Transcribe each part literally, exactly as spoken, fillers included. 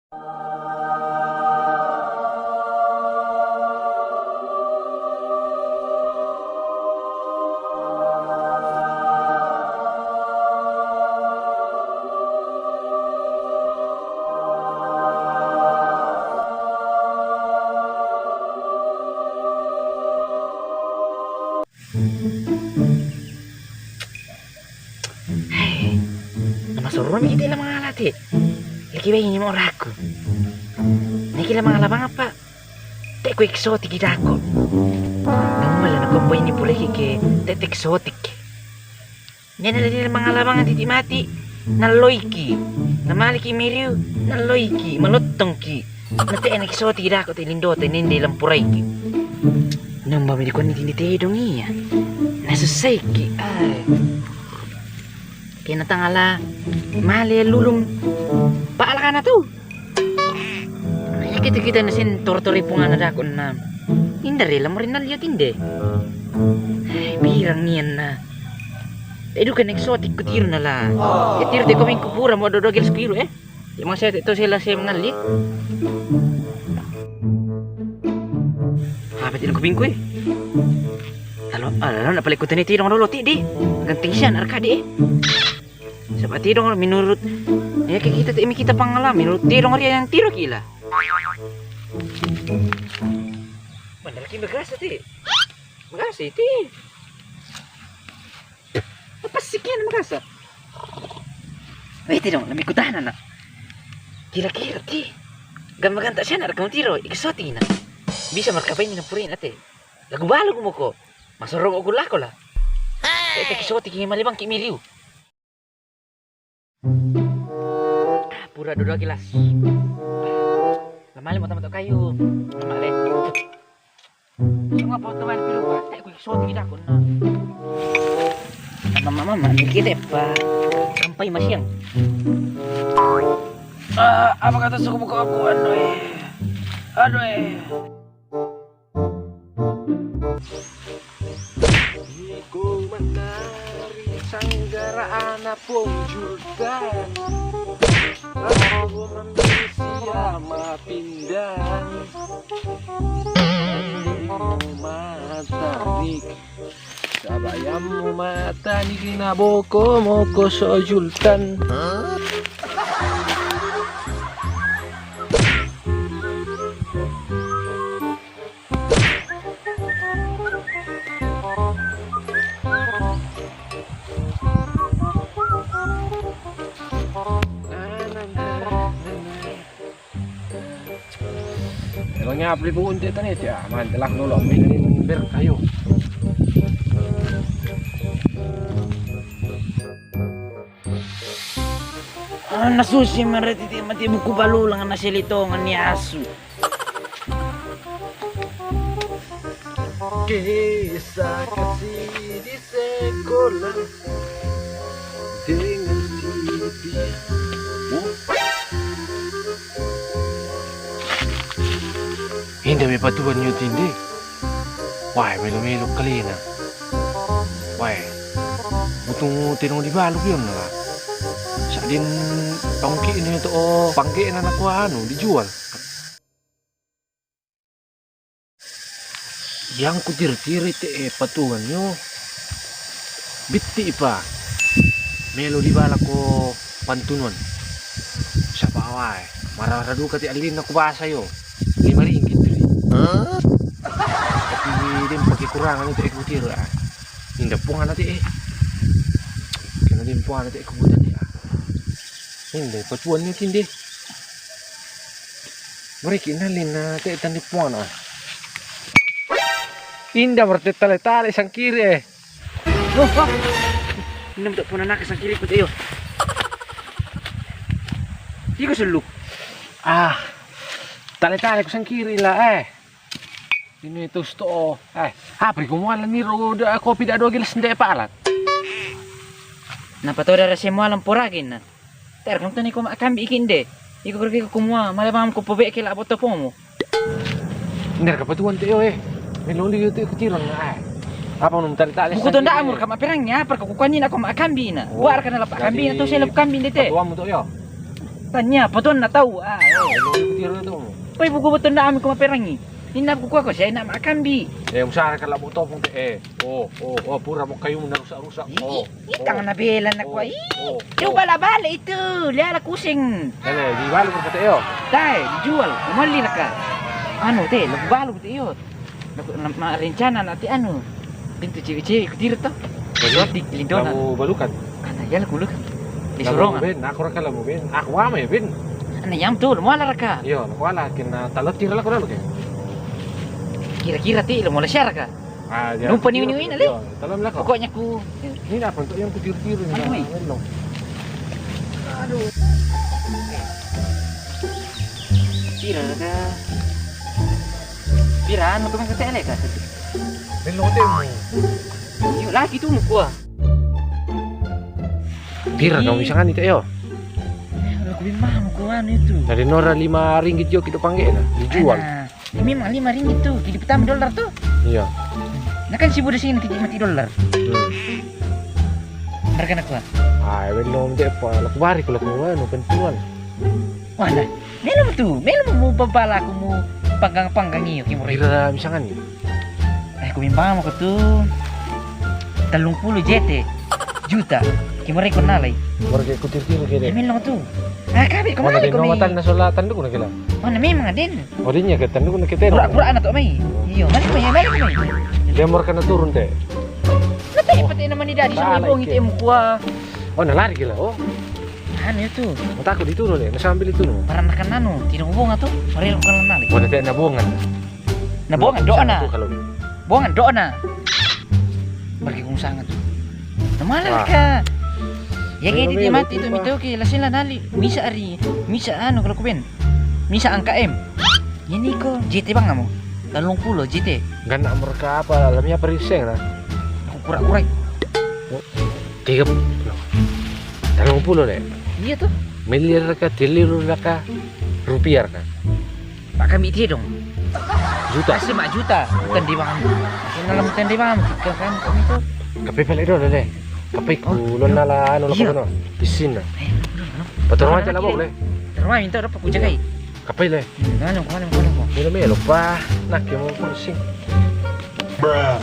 Hei, nama sorong kita la mangala te. Lagi bayi ni mau raku. Niki la mangala bang apa? Te ku eksotik i dako. Nang mala na kombo ini pura ke te eksotik. Nena la dira mangala bang titi mati. Nalloiki. Namaliki miriu. Nalloiki. Malottongki. Na te na eksotik i dako te lindo te nende lampuraiki. Nang mami di koni tindi te dong iya. Na susaiki. Ai. Kena tangala. Male lulung. Paalakana tu. Iya kita kita na sin tor-tor ipung ana dako na. Inda rela mo rin na lihat inde. Ai, birang nian na. Te duka na eksotik ku tiru na la. Ya tiru te koming ku pura mo dodo gel sekiru eh. Ya mau saya te to sela sem na li. Apa tiru koming ku eh. Lalu, ah, lalu na pale ku tani tiru dolo ti di. Ganting sian arka di eh. Saba ti dong menurut ya ke kita te mi kita pangala menurut ti dong ria yang tiru kila. Mandal ki bagasa ti. Bagasa ti. Apa sih kian bagasa? Weh ti dong lami kutana na. Kira-kira ti. Gam maganta siya na rekam tiro iksotik na. Bisa markapai ni na puri na te. Lagu balu ku moko. Masoro ku lako la. Te eksotik ni malibang ki miriu. Pura dua gelas. Lamale mau tamat kayu. Lamale. Semua foto main pilu. Eh, ku eksotik kita aku na. Mama mama ni kita pa. Sampai masiang. Ah, apa kata suku buku aku anu eh. Aduh eh. Iku menari sanggara anak pojulkan. Aku memberi siama pindang. Matanik. Sabayammu matanik na boko moko sojultan. Emangnya apa ibu unti tadi ya? Mantelak dulu, ambil ini ber kayu. Ana susi mereti ti mati buku balulang ana selitongan ni asu. Kisah kasih di sekolah dengan si Pia. Oh. Inda me patuan nyo tindi. Wai, melo-melo kalina. Wai, butung tenong di balu pion na. Sa din tongki ini to o pangke na nakuha anu dijual. Yang ku tiri-tiri te e patuan yo. Bitti pa. Melo di bala ko pantunon. Sapa wae. Marara duka te alin na ku basa yo. Lima ringgit tu. Tapi din pake kurangan itu e ku tiri ah. Inda puang ana te e. Kena din puang ana te e ku butan ni ah. Inda patuan ni tindi. Mereka nalin na te tandi puang ah. Inda berarti tale-tale sangkiri eh. Loh, wah. Inda tak pernah nak sangkiri ku te yo. Tiga seluk. Ah. Tale-tale ku sangkiri lah eh. Ini tu sto. Eh, apa ku mualan ni ro da kopi da do gelas nde palat. Napa to da rasa mualan poragin na. Ter kam tani ko makambi ikin de. Iko kerja ko kumua, male bang ko pobe ke la boto pomo. Nder ka patuan te yo eh. Melo li yo te kutiran na eh. Apa num tali tali. Buku to nda amur kama perangnya, per ko kuani na ko makambi na. Buar kana la pakambi na to sele kambi de te. Patuan mu to yo. Tanya, apa tuh ndak tahu? Ah, eh. Pai buku betul ndak ami ko maperangi. Ini aku kuah ko saya nak makan bi. Eh, usah kalau mau topong teh. Eh, oh, oh, oh, pura mau kayu na rusak-rusak. Oh, ih, oh, tangan na bela nak oh, kuah. Ih, oh, coba lah balik itu. Lihat lah kusing. Ini dibalu berkata yo. Dai, dijual. Mau beli nak. Anu teh, lebih balu gitu yo. Nah, ma-, rencana nanti anu, pintu cewek-cewek ku tiru toh. Jadi, suat di Lindona. Kamu balukan? Karena ya lah kulukan. Di sorongan. Ben, aku raka lamu ben. Aku ama ya ben. Ana yang tuh, mau lah raka. Iya, aku ala kena talot tiru lah kurang oke. Kira-kira ti lo mau lah share ka? Ah, ya. Numpa niu-niu ini le. Iya, talon lah kok. Pokoknya ku ini apa untuk yang ku tiru-tiru ini? Aduh. Aduh. Kira ka. Pira anu kami kete le ka. Belum temu. Yuk lagi tuh mau gua. Pira kau bisa kan itu yo? Aku bin mau gua anu itu. Dari nora lima ringgit yo kita panggil lah, dijual. Nah, ini memang lima ringgit tuh, jadi pertama dolar tuh. Iya. Nah kan si Buddha sini tiga mati dolar. Hmm. Harga nak gua. Ah, belum deh, Pak. Laku bari kalau gua anu pentuan. Wah, nah. Melo tu, melo mu babala aku mu panggang-panggang iyo ki more. Pira misalkan ni? Eh, ku bimbang aku tu. Tellung pulo jete juta. Ki more ko nalai. More ke kutir-kutir ke de. Melo tu. Ah, kabe ko male ko mi. Matan na sola tanduk na kila. Mana memang aden. Odinya ke tanduk na kete. Pura-pura anak tu mai. Iyo, male ko mai, male ko mai. Dia more kana turun te. Nate pate na mani dadi sama ibong ite mukua. Oh, na lari kila. Oh. Anu itu. Mataku ditunu le, na sambil ditunu. Paranakan anu, tidak hubungan tu. Parel bukan nali. Wala te na bongan. Na bongan doa na. Bongan doa na. Pergi kung sangat tu. Na malah ka. Ya kayak di mati tu mito ke lasila nali. Misa ari, misa anu kalau kuben. Misa angka M. Ini ko jete bang kamu. Tellung pulo jete. Gana mereka apa? Lamia periseng lah. Aku kurak-kurai. Tiga puluh. Tellung pulo le. Iya tuh. Miliar ka, triliun ka, rupiah ka. Pak kami dia dong. Juta. Kasih mak juta. Bukan di bang. Bukan dalam bukan di bang. Tiga kan kami tuh. Kape pale dolo le. Kape ku lon nala anu lo kono. Pisin na. Pator aja lah bok le. Terus minta dapat ku jagai. Kape le. Ngano ngano ngano. Mira me lupa. Nak yo mau pusing. Bruh.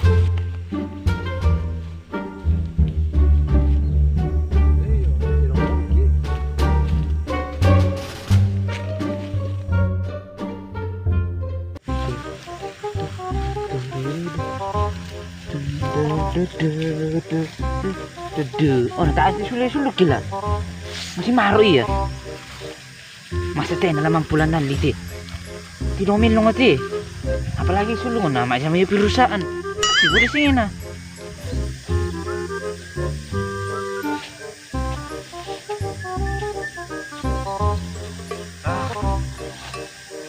Oh, tak ada sule-sule gila. Masih maru iya. Masa te na lamang pulanan lite. Tidak minum te. Apalagi sulung na macam perusahaan. Tiba di sini na.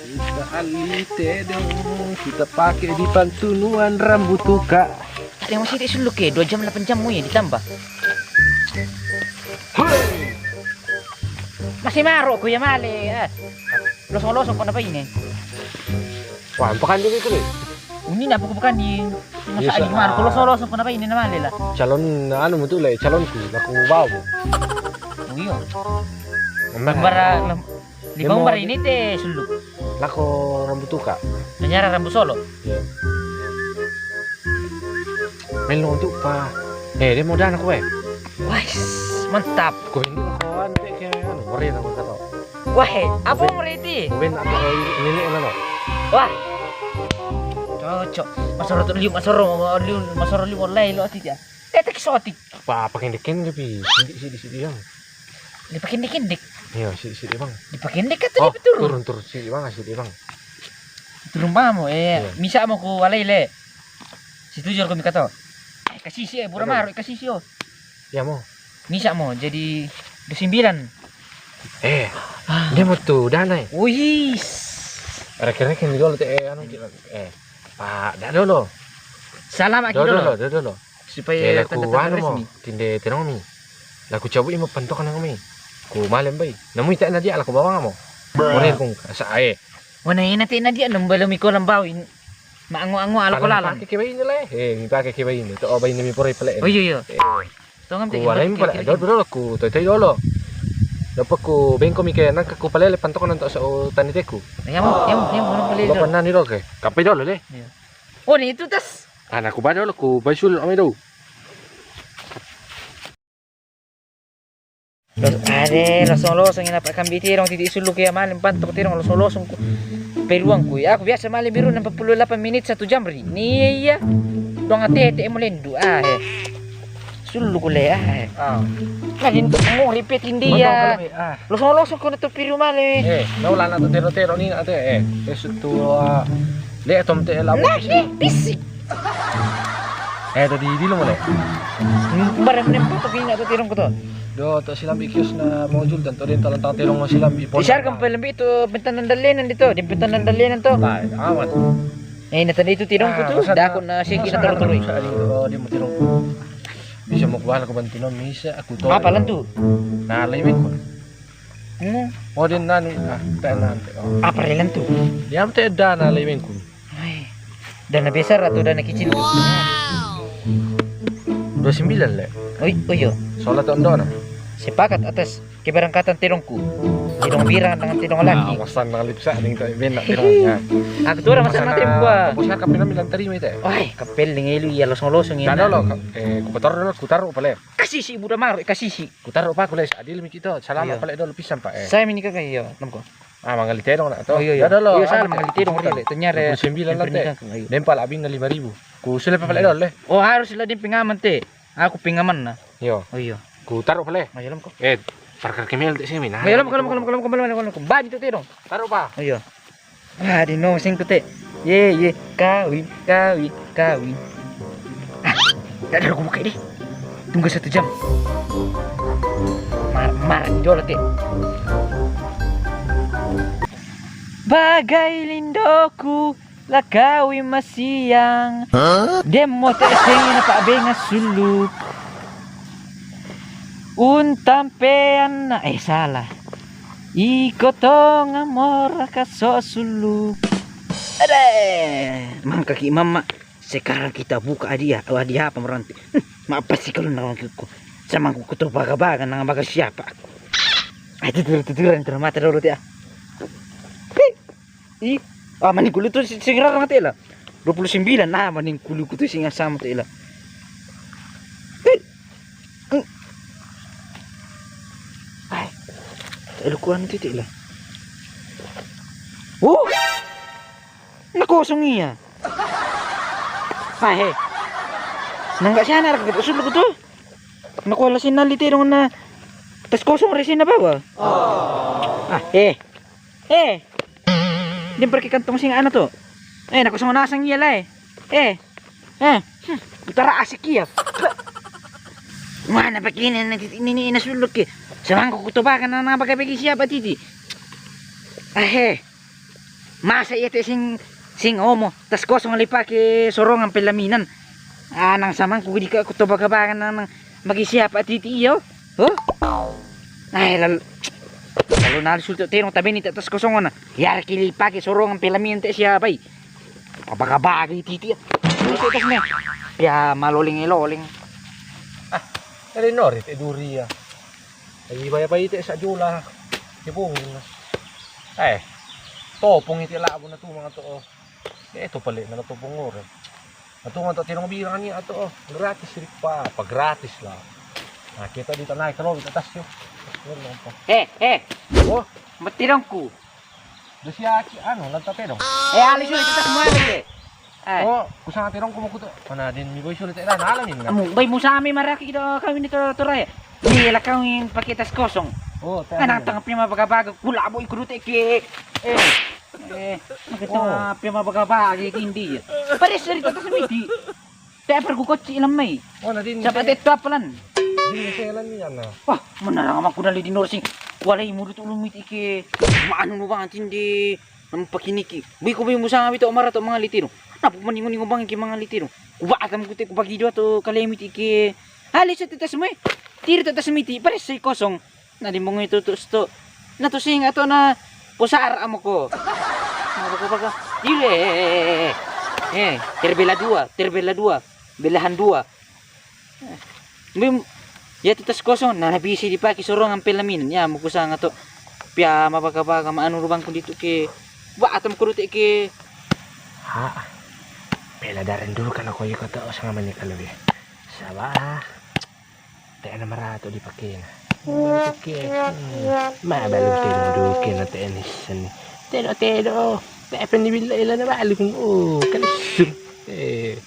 Kita alite dong, kita pakai di pantunuan rambut tuka. Ada yang masih di suluk ya, dua jam delapan jam mau ya ditambah. Hei! Masih maruk ku ya male. Eh. Losong-losong kau apa ini? Wah, bukan dulu itu deh. Ini nak buku bukan di masa di maruk losong-losong kau apa ini nama lela? Calon anu mutu le, calonku, aku bawa. Oh iya. Bara di bawah ini te suluk. Lako rambu tuka. Menyara rambu solo. Iya. Melo untuk pa. Eh, dia mau dana kue. Wais, mantap. Kue ini lako ante ke anu, beri aku kata. Wah, apa mereti? Kue nak kue ini ni mana? Wah. Cocok. Masoro tu liu, masoro liu, masoro liu mulai lo tidak. Tete kisotik. Apa apa kendek-kendek pi. Sidik sidik sidik yang. Dipakendek-kendek. Iya, sidik-sidik bang. Dipakendek atau oh, dipeturun? Turun turun sidik bang, sidik bang. Turun bang mo, eh, iya. Misa mo ku alai le. Setuju aku mikato. Eh, kasih si, eh, pura maru, kasih si, oh. Iya mo. Misa mo, jadi dua sembilan. Eh, dia mau tuh dana eh. Wis. Rek-rek ini dulu teh, eh, anu, eh, pak, dah dulu. Salam aki dulu. Dulu, dulu. Supaya eh, laku tanda tangan anu resmi. Mo, tinde tenong mi. Laku cabut imo pantok nang mi. Ku malem bai. Namu ita na dia laku bawang mo. More kung sa ae. Wana ina te na dia nang belum iko lambau in. Ma ango ango ala ko lalang. Pake ke bai ni le. Eh, mi pake ke bai ni. To bai ni mi pore pele. Oh iya iya. Tongam te. Ku walai mi pele. Dolo dolo ku toi toi dolo. Dapat ku bengko mi ke nangka ku palele pantoko nanto sa o tani teku. Yamo, yamo, yamo, orang palele. Bapak nani lo ke. Kape dolo le. Iya. Oh, ni itu tas. Ana ku ba dolo ku ba sul ame do. Los, ade, losong-losong ina pa kambi tirong titi sulu ke malim pantok tirong losong-losong ku. Peluang ku ya. Aku biasa malim biru enam puluh delapan menit satu jam ri. Ni iya. Dong atete emo lendu. Ah, eh. Sulu ku le, ah, eh. Ah. Kan itu ngori pe tindi ya. Losong-losong ku na to piru malim. Eh, na ulana to tero-tero ni na te, eh. Eh, sutu, ah, le tom te la. Nah, ni pisik. Eh, tadi di lo mo le. Barang ne puto kini atau tirong ko to. Do to silambi kios na mojul dan to din talang tang tirong mo silambi. Isar kan pelambi to bentanan dalenan dito, di bentanan dalenan to. Ay, awan. Eh, na tadi itu tirong ko to, dako na siki na toro-toro. Sa aling to, di mo tirong. Bisa mo kuha ko bantinon, misa aku to. Apa lang to? Na lay ko. Hmm. O din nani, ah, tanan. Apa lang to? Yam te da na lay ko. Ay. Dana besar atau dana kecil? Dua sembilan le. Oi, oh iyo. Soalnya tak dona. Sepakat atas keberangkatan tirongku. Tirong birang dengan tirong laki. Ah, wasan dengan lipsa dengan tak benak tirongnya. Aku tu orang masa materi gua. Bosnya kapil bilang terima itu. Oi, kapil dengan ilu ya losong-losong ini. Dana lo, eh, ku betor dulu, ku taruh pale. Kasih si budak maru, kasih si. Ku taruh pa ku le adil mi kito. Salam pale dulu pisan pa eh. Saya mini kakak iyo, namko. Ah, mangali terong na to. Oh, iya, iya. Dada lo. Iya, salah, mangali terong ri le. Tanya re. Dua puluh sembilan lah te. Dempal abin na lima ribu. Ku sule pepele dol le. Oh, harus lah dia pengaman te. Aku pengaman na. Yo. Oh, iya. Ku taruh pale. Ayo lom ko. Eh, parkar kemel te sini na. Ayo lom ko, lom ko, lom ko, lom ko, lom ko, lom ko. Bani tu terong. Taruh pa. Iya. Wah, di no sing ku te. Ye, ye, kawin, kawin, kawin. Ah, tidak ada aku buka deh. Tunggu satu jam. Mar, mar, idola te. Bagai lindoku, lakawi masiang. Demo te sing na pa benga suluk. Untampean na, eh, salah. Iko tonga mora ka so suluk. Ade, mangkaki mama. Sekarang kita buka hadiah. Oh, hadiah apa meranti? Hmm, ma apa sih kalau nang ko? Sama ku kutu baga-baga nang baga siapa aku? Ah, tidur-tiduran termata dulu dia. Ih, ah, maning kulu tu sing rarang te la. Dua puluh sembilan, ah, maning kulu ku tu sing sama te la. Ai, tak ada kuan tu te la. Oh, na kosong iya. Ah, he. Nang gak sana rak sulu ku tu. Na kuala sina lite dong na tas kosong re sina bawa. Ah, eh. Eh. Din pergi kantong sing anu tu. Eh, na kosong na sang iya lai. Eh. Eh. Hmm. Utara asik iya. Mana begini nanti ini ini suluk ke. Semangku kutobakan na na bagai bagi siapa titi. Ah, eh. Masa iya te sing, sing omo, tas kosong lipake sorongan pelaminan. Ah, nang samangku di ka kuto baka-baka nang, nang bagi siapa titi iyo? Huh? Ai, lalu, lalu nali sulto terong tabeni te tas kosong na. Yar ki lipake sorongan pelaminan te siapa i? Baka-baka titi ya. Sulto tas ne. Ya, maloling-loling. Ah, dari nori te duri ya. Ai, baya-baya ite sa jula. Kibungin na. Eh, topong ite labo na tumang ato, oh. Eh, ito pala na natopong ore. Ato nga to tinong birang ni ato, oh. Gratis ri pa, pa gratis la. Na kita di tanay kalo kita tas yo. Eh, eh. Oh, matirong ku. Da siya ki ano, nagtaterong. Eh, alis ulit, itas mo alis eh. Eh. Oh, kusang aterong kumukuto. Mana din mi boy sulit eh, na alam yun na. Amu, bay mo sa amin maraki do kami nito turay. Ni la kami pakitas kosong. Oh, tayo. Anak tang pima baga-baga kula boy kurute ke. Eh. Eh, nakita nga pima baga-baga hindi. Pare sari tatas miti. Te apar ku kotsi ilam mai. Oh, na din. Siapa te tuapalan? Din selan ni ana. Wah, mana rang aku dali di norsing. Walay mudu tu lumit ike. Maanu mo bang tindi. Nampakiniki. Bui ko bui musanga bito mara to mangalitiro. Napu maningo-ningo bang ike mangalitiro. Kuba atam kute kubagi dua to kalemit ike. Hali sa tetas mo eh. Tiri tetas miti. Pare sa kosong. Na di mongi tu tu sto. Na tu singa to na posar amo ko. Na baka baka. Dire. Eh, terbela dua, terbela dua. Belahan dua. Bim. Iya tu tas kosong, na nabisi dipake sorongan pelaminan. Iya, mo kusanga to. Pia mabaga-baga maanu rubangku ditu ke. Ba, atam kudu te ke. Ha. Pela daren dulu kana ko iko to sanga mani kalu ya. Saba. Te ana marato dipakena. Oke. Hmm. Ma balu te duke na te ni seni. Te do, te do. Te pe ni bila ila na balu. Oh, kan. Eh.